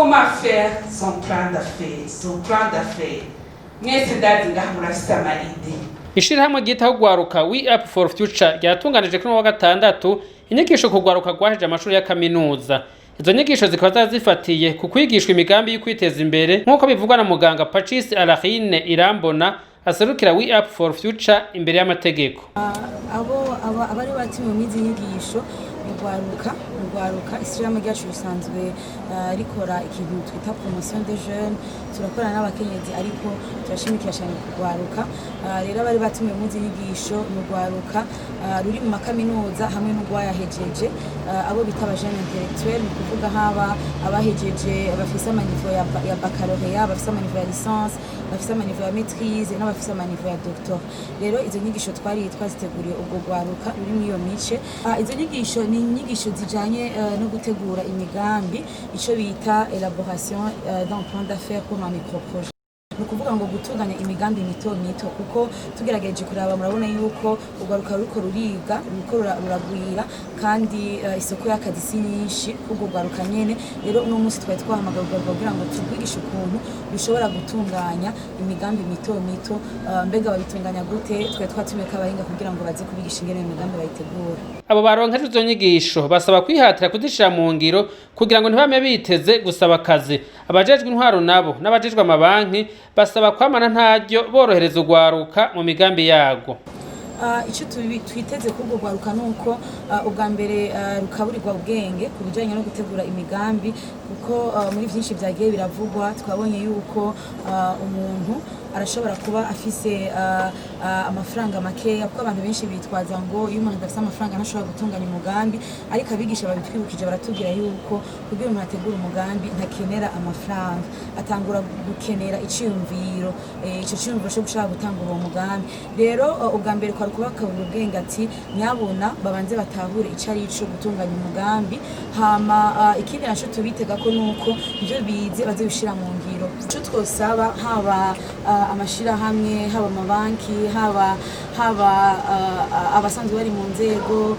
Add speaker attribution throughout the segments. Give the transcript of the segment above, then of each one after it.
Speaker 1: Comment faire son plan d'affaires, son plan d'affaires. Mwese ndazi ngaha murafise ama idées.
Speaker 2: Ishirahamwe ryitaho urwaruka We Up for Future ryatunganije kuri wa gatandatu inyigisho ku rwaruka rwahejeje amashuri ya kaminuza. Izo nyigisho zikaba zari zifatiye ku kwigishwa imigambi yo kwiteza imbere, nk'uko bivugwa na muganga Patrice Arahine Irambona, aserukira We Up for Future imbere y'amategeko.
Speaker 3: Abo abari batumiwe muri izi nyigisho ni urwaruka. Ishyirahamwe ryacu risanzwe rikora ikintu twita promotion des jeunes. Turakorana n'abakenyezi, ariko turashimikira cyane kurwaruka. Rero abari batumiwe muri izi nyigisho ni urwaruka ruri mu makaminuza hamwe n'urwayahejeje, abo bita aba jeunes intellectuels, ni ukuvuga haba abahejeje bafise ama niveau ya baccalauréat, bafise ama niveau ya licence, bafise ama niveau ya maîtrise n'abafise ama niveau ya doctorat. Rero izo nyigisho twari twaziteguriye ubwo rwaruka ruri muri iyo mice. Izo nyigisho ni inyigisho zijanye no gutegura imigambi, ico bita élaboration d'un plan d'affaires pour un microprojet, ni ukuvuga ngo gutunganya imigambi mito mito, kuko tugerageje kuraba murabona yuko urwaruka ruriko ruriga, ruriko ruragwira, kandi isoko y'akazi si nyinshi kurwo rwaruka nyene. Rero uno munsi twari twahamagaye urwaruka kugira ngo turwigishe ukuntu rushobora gutunganya imigambi mito mito. Mbega babitunganya gute? Twari twatumiyeko abahinga kugira ngo baze kubigisha ingene iyo migambi bayitegura.
Speaker 2: Abo baronkejwe izo nyigisho basaba kwihatira kuzishira mu ngiro kugira ngo ntibame biteze gusaba akazi. Abajejwe intwaro nabo n'abajejwe amabanki basaba kwamana ntaryo borohereza urwaruka mu migambi yarwo.
Speaker 3: Icyo twiteze kuri urwo rwaruka ni uko ubwa mbere rukaburirwa ubwenge ku bijyanye no gutegura imigambi, kuko muri byinshi byagiye biravugwa twabonye yuko umuntu arashobora kuba afise amafaranga makeya, kuko abantu benshi bitwaza ngo iyo umuntu adafise amafaranga ntashobora gutunganya umugambi. Ariko abigisha babitwibukije, baratubwira yuko kugira umuntu ategure umugambi ntakenera amafaranga, atangura gukenera iciyumviro, ico ciyumviro co gushaka gutangura uwo mugambi. Rero ubwa mbere kwari kubakabura ubwenge ati nyabuna babanze batahure ico ari ico gutunganya umugambi. Hama ikindi naco tubitega ko nuko ivyo bize bazobishira mu ngiro. Ico twosaba, haba amashirahamwe, haba amabanki, haba abasanzwe bari mu nzego,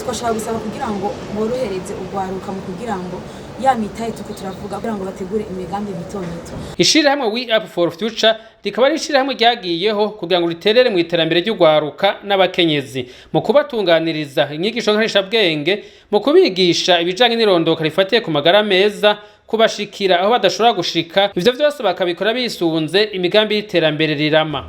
Speaker 3: twashaka gusaba kugira ngo borohereze urwaruka mu kugira ngo ya mitahe tuko turavuga, kugira ngo bategure imigambi mito mito.
Speaker 2: Ishirahamwe We Up for Future rikaba ari ishirahamwe ryagiyeho kugira ngo riterere mu iterambere ry'urwaruka n'abakenyezi, mu kubatunganiriza inyigisho nkarishabwenge, mu kubigisha ibijanye n'irondoka rifatiye ku magara meza, kubashikira aho badashobora gushika. Ivyo vyose bakabikora bisunze imigambi y'iterambere rirama.